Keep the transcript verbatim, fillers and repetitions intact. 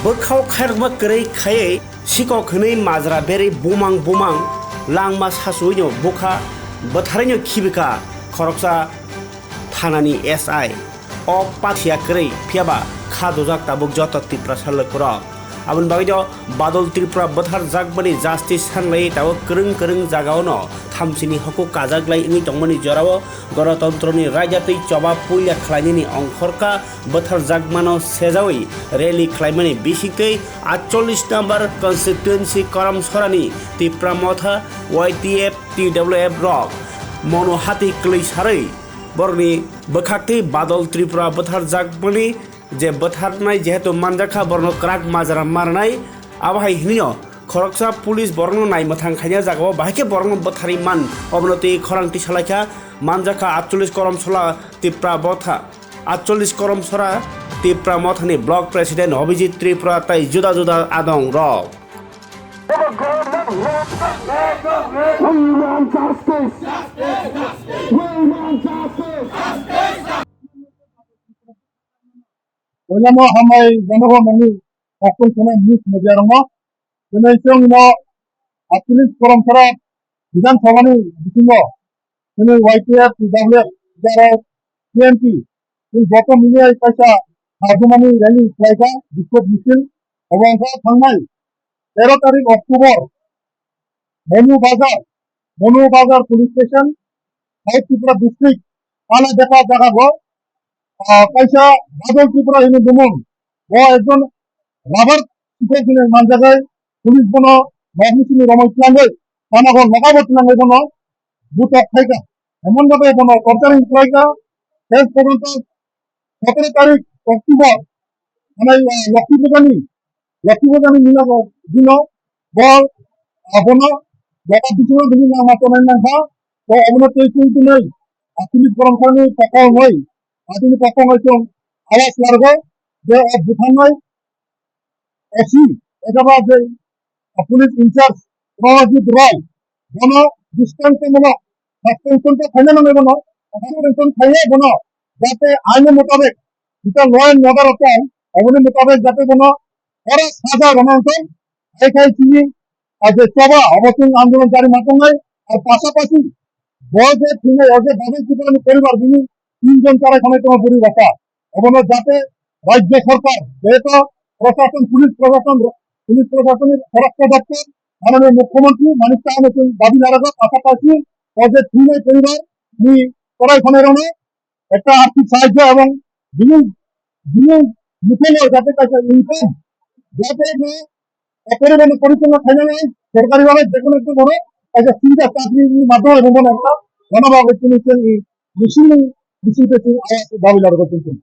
Bwkhao khairokma kwrwi khaiwi sikok hwnwi majra berwi bumang bumang langma sachuino bwkha bwtharwino khibika khoroksa thanani S I. O pathiya kwrwi phiyaba kha dujak tabuk joto Tiprasa loikorok. Aboni bagwino Badal Tripura bwtharjakmani justice sanlaiwi tabuk kwrwng kwrwng jagaono thamsini hokuk kajaklai wngwi tongmani jorao Ganatantroni raida twi choba puila khlainani ongkhorka bwtharjakmano sejawi rally khlaimani bisingtwi atchollish number constituency Karamsorani Tipra Motha Y T F T W F rok mono hati kwlwi sarwi borokni bwkhaktwi Badal Tripura bwtharjakmani je bwtharnai jehetu manjakha borokno kwrak majra marnai, abo hai hinwino khoroksa police borokno naimwthang khaina jagao bahai khe borokno bwtharwi man, obono twi khorang tisalaikha manjakha atchollish Karamsora Tipra Motha, atchollish Karamsora Tipra Mothani block president Abhijit Tripura tei juda juda adong rok. We want justice. We want justice. Poilano hambai janogo nini kokol kheno news media rokno. Tini chwng no atchollish Karamsora Bidhan Sabhani bisingo tini Y T F, T W F, T R F, T M P, tei joto mili kaisa hardumani rally khlaikha, bikhok misil. Obo wngkha thangnai tero tarik October, Monu Bazar, Monu Bazar Police Station, South Tripura District, Pala Depa jagao, ah, kaisa Badal Tripura hwnwi bumung. Bo ekjon rubber sikhok hwnwi manjagai, police bono nokni simi romwi twlangwi, tanago nokabo twlangwi bono butok khaikha. Emon bhabe bono torturing khlaikha, শেষ পর্যন্ত সতেরো তারিখ অক্টোবর, মানে, আহ, লক্ষ্মী পূজানি, লক্ষ্মী পূজানি দিনো, দিনো, bo, abono, baba bisingo bini nang ma tonai nang kha, to abono tei tei tei nai, atchollish Karamsorani pokol noi, atini pokol noi chwng awas largo, je o buthangnai, S C, ekaba je, a, police in charge, Pranajit Roy, bono distance mano, suspension to khaina nangai bono, suspension khaina bono, jate aino mutabek, jeta law and order o tong, oboni mutabek jate bono, oro saja rwna wngthong, hai khai chini, a, je choba, obo chwng andolon jari ma tongnai, ar pasapasi, bo je thwinai, o je Badal Tripuranani poribar bini tinjon charai khanai tongo bwrwi bwsa. Obono jate rajya sorkar, jeto prashason, police prashason, police prashason ni soroksa doptor, mananiya mukhyamantri Manik Saha no chwng dabi narago, pasapasi o je thwinai poribar ni charai khanai rokno ekta arthik sahajyo ebong bini, bini mukhuno jate kaisa income jate bo o poribar no porichalo khainani sorkari bhabe jekono ekta bono kaisa sudida chakri ni madhyome bo bono ekta bono bagwi chini chini bising bising te chini awas dabi narago chini.